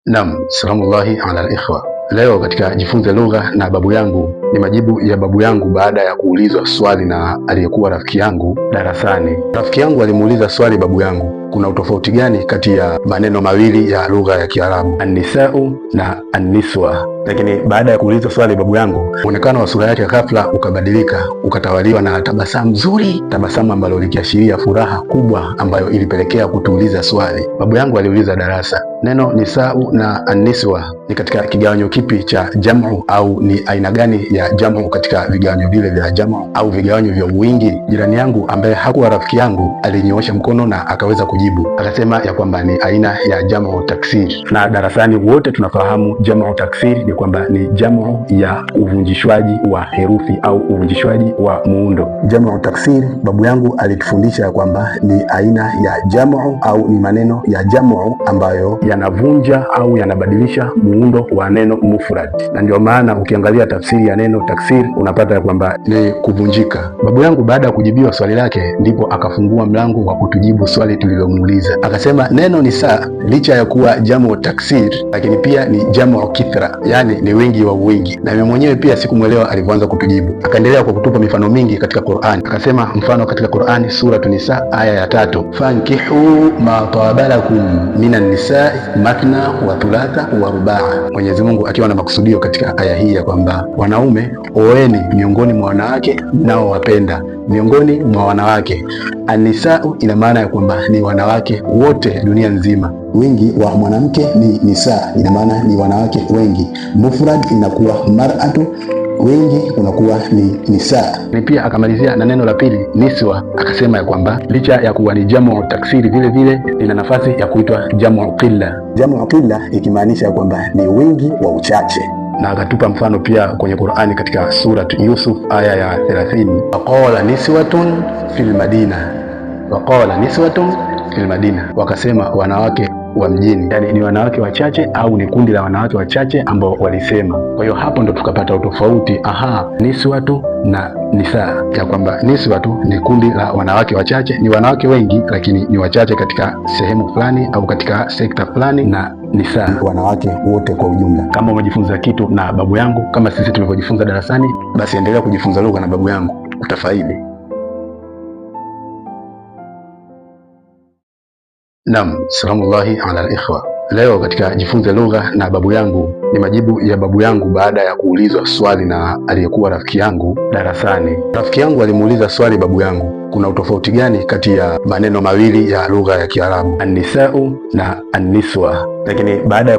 Naam, salamullahi ala alikhwa. Leo katika Jifunze Lugha na Babu Yangu ni majibu ya babu yangu baada ya kuulizwa swali na aliyekuwa rafiki yangu darasani. Rafiki yangu alimuuliza swali babu yangu, kuna utofauti gani kati ya maneno mawili ya lugha ya Kiarabu, annisau na anniswa? Lakini baada ya kuulizwa swali babu yangu, muonekano wa sura yake ghafla ukabadilika, ukatawaliwa na tabasamu zuri, tabasamu ambalo likiashiria furaha kubwa ambayo ilipelekea kutuuliza swali. Babu yangu aliuliza darasa, neno nisau na anniswa ni katika kigawanyo kipi cha jamu au ni aina gani ya jamu katika vigawanyo vile vya jamu au vigawanyo vya wingi? Jirani yangu ambaye hakuwa rafiki yangu alinyoosha mkono na akaweza kujibu, akasema ya kwamba ni aina ya jamu taksir. Na darasani wote tunafahamu jamu taksir ni kwamba ni jamu ya uvunjishwaji wa herufi au uvunjishwaji wa muundo. Jamu taksir, babu yangu alitufundisha kwamba ni aina ya jamu au ni maneno ya jamu ambayo yanavunja au yanabadilisha muundo wa neno mufrad, na ndio maana ukiangalia tafsiri ya neno taksir unapata kwamba ni kuvunjika. Babu yangu baada ya kujibiwa swali lake, ndipo akafungua mlango wa kutujibu swali tulilomuuliza, akasema neno ni saa licha ya kuwa jamu taksir, lakini pia ni jamu kithra, yani ni wingi wa wingi. Na mimi mwenyewe pia sikumwelewa alivyoanza kutujibu. Akaendelea kwa kutupa mifano mingi katika Qur'an, akasema mfano katika Qur'an sura Nisa aya ya 3, fankihu ma tabalakum minan nisai mathna wa thulatha wa rubaa. Mwenyezi Mungu akiwa na makusudio katika aya hii ya kwamba wanaume oeni miongoni mwa wanawake nao wapenda miongoni mwa wanawake. Anisau ina maana ya kwamba ni wanawake wote dunia nzima. Wingi wa mwanamke ni nisa, ina maana ni wanawake wengi. Mufrad inakuwa mar'atu, wingi unakuwa ni nisa. Ni pia akamalizia na neno la pili niswa, akasema ya kwamba licha ya kuwa ni jamu taksiri, vile vile lina nafasi ya kuitwa jamu qilla. Jamu qilla ikimaanisha kwamba ni wingi wa uchache na akatupa mfano pia kwenye Qur'ani katika Surat Yusuf aya ya 30, waqala niswatun fil madina, waqala niswatun fil madina, wakasema wanawake wa mjini, yani ni wanawake wachache au ni kundi la wanawake wachache ambao walisema. Kwa hiyo hapo ndo tukapata utofauti, aha, niswatu na nisaa, ya kwamba niswatu ni kundi la wanawake wachache, ni wanawake wengi lakini ni wachache katika sehemu fulani au katika sekta fulani, na nisaa wanawake wote kwa ujumla. Kama umejifunza kitu na babu yangu kama sisi tulivyojifunza darasani, basi endelea kujifunza lugha na babu yangu, utafaidi. Naam, salamullahi ala alikhwa. Leo katika Jifunze Lugha na Babu Yangu ni majibu ya babu yangu baada ya kuulizwa swali na aliyekuwa rafiki yangu darasani. Rafiki yangu alimuuliza swali babu yangu, kuna utofauti gani kati ya maneno mawili ya lugha ya Kiarabu, annisau na anniswa? Lakini baada ya